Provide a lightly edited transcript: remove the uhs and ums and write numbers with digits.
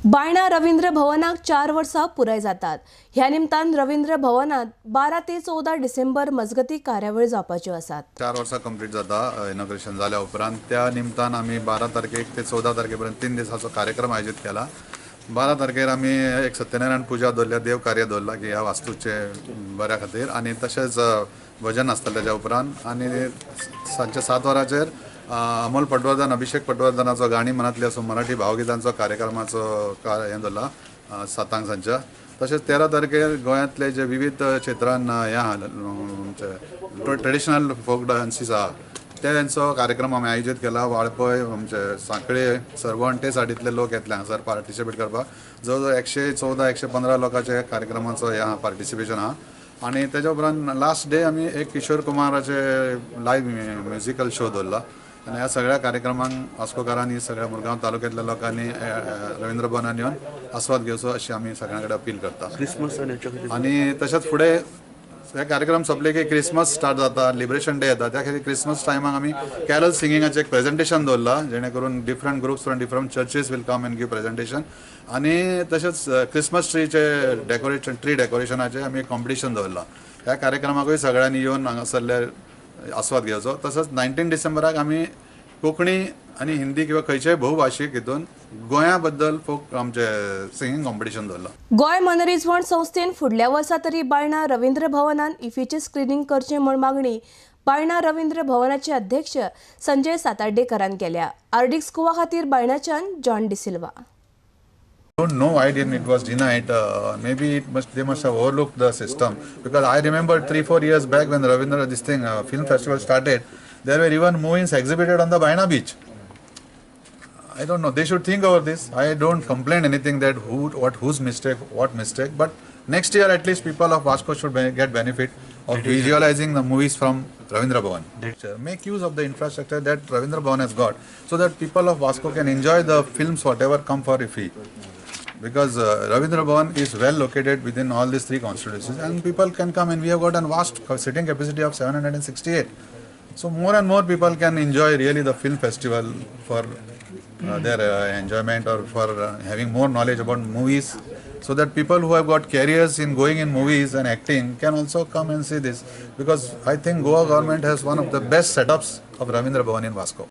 बायणा रवींद्र भवनाक 4 वर्सां पुराय जातात. ह्या निमतान रवींद्र भवनात 12 ते 14 डिसेंबर मजगती कार्यावळी जावपाच्यो आसात. 4 वर्सां कंप्लीट जाता इनॉग्रेशन जाल्या उपरांत. त्या निमतान आमी 12 तारखेक ते 14 तारखे पर्यंत 3 दिसाचो कार्यक्रम आयोजीत केला. 12 तारखेर आमी एक सत्यनारायण पुजा दवरल्या, देव कार्य दवरला की ह्या वास्तूचे बऱ्या खातीर, आनी तशेंच भजन आसतलें तेज्या उपरांत. आनी सांजच्या 7 वरांचेर अमोल पटवर्धन, अभिषेक पटवर्धनाचो गाणी मनातली असो मराठी भावगितांचो कार्यक्रमाचो हें दवरला 7 सांजच्या. तशेंच 13 तारखेर गोंयांतले जे विविध क्षेत्रान हें आहा, आमचे ट्रेडिशनल फोक डान्सीस आहा, तेंचो कार्यक्रम आमी आयोजीत केला. वाळपय, आमचे सांखळे, सर्वण ते सायडींतले लोक येतले हांगासर पार्टिसिपेट करपाक. जवळ जवळ 114 115 लोकांचे कार्यक्रमाचो हें आहा, पार्टिसिपेशन आहा. आनी तेज्या उपरांत लास्ट डे आमी एक किशोर कुमाराचे लायव्ह म्युजिकल शो दवरला. आनी ह्या सगळ्या कार्यक्रमांक वास्कोकारांनी, सगळ्या मुरगांव तालुक्यांतल्या लोकांनी रवींद्र भवनान येवन आस्वाद घेवचो अशी आमी सगळ्यां कडेन अपील करता. क्रिसमस आनी तशेंच फुडें हे कार्यक्रम सोंपले की क्रिसमस स्टार्ट जाता, लिबरेशन डे येता. त्या खातीर क्रिसमस टायमाक आमी कॅरल सिंगिंगाचें एक प्रेजेंटेशन दवरलां, जेणे करून different groups from different churches will come and give presentation. आनी तशेंच क्रिसमस ट्रीचे डेकोरेशन, ट्री डेकोरेशनाचें आमी एक कॉम्पिटिशन दवरलां. ह्या कार्यक्रमाकूय सगळ्यांनी येवन हांगासरले आस्वाद घेवचो. तसोच 19 डिसेंबराक आमी कोंकणी आनी हिंदी किंवा खंयच्याय भोवभाशीक हितून गोंया बद्दल फोक आमचे सिंगींग कॉम्पिटिशन दवरलां. गोंय मनरिजवण संस्थेन फुडल्या वर्सा तरी बायणा रवींद्र भवनान इफीचें स्क्रिनींग करचें म्हूण मागणी बायणा रवींद्र भवनाचे अध्यक्ष संजय सातार्डेकरान केल्या. आरडीएक्स गोवा खातीर बायणाच्यान John D'Silva. Don't know why didn't it was denied. Maybe it must they must have overlooked the system, because I remember 3-4 years back when Ravindra this thing film festival started, there were even movies exhibited on the Baina beach. I don't know, they should think over this. I don't complain anything that who what whose mistake, what mistake, but next year at least people of Vasco should get benefit of visualizing the movies from Ravindra Bhavan. Make use of the infrastructure that Ravindra Bhavan has got, so that people of Vasco can enjoy the films whatever come for a fee. Because Ravindra Bhavan is well located within all these 3 constituencies and people can come, and we have got a vast sitting capacity of 768. So more and more people can enjoy really the film festival for their enjoyment or for having more knowledge about movies, so that people who have got careers in going in movies and acting can also come and see this, because I think Goa government has one of the best setups of Ravindra Bhavan in Vasco.